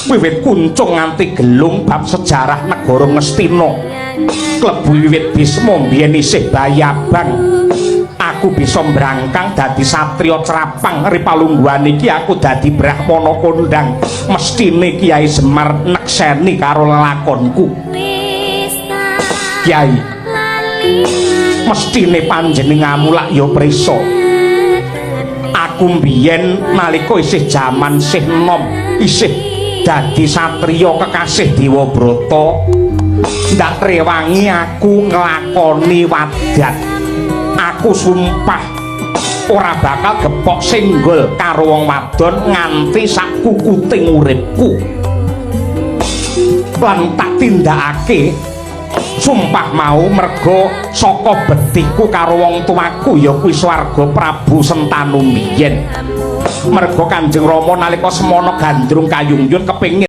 Wiwit kuncung nganti gelung bab sejarah negara Ngastina. Klebu wiwit Bisma mbiyen isih bayabang. Aku bisa mbrangkang dadi satriya crapang ripalungguhan iki aku dadi brahmana kondang. Mestine Kiai Semar nekseni karo lelakonku. Kiai, mestine panjenenganmu lak ya prisa. Aku mbiyen nalika isih jaman sih nom, isih dadi satriya kekasih Dewabrata, ndak rewangi aku nglakoni wadat. Aku sumpah ora bakal gepok senggol karo wong wadon nganti sak kukuting uripku. Lan tak tindakake sumpah mau merga saka betiku karo wong tuaku, ya kuwi swarga Prabu Sentanu mbiyen. Merga Kanjeng Rama nalika semana gandrung kayungyun kepengin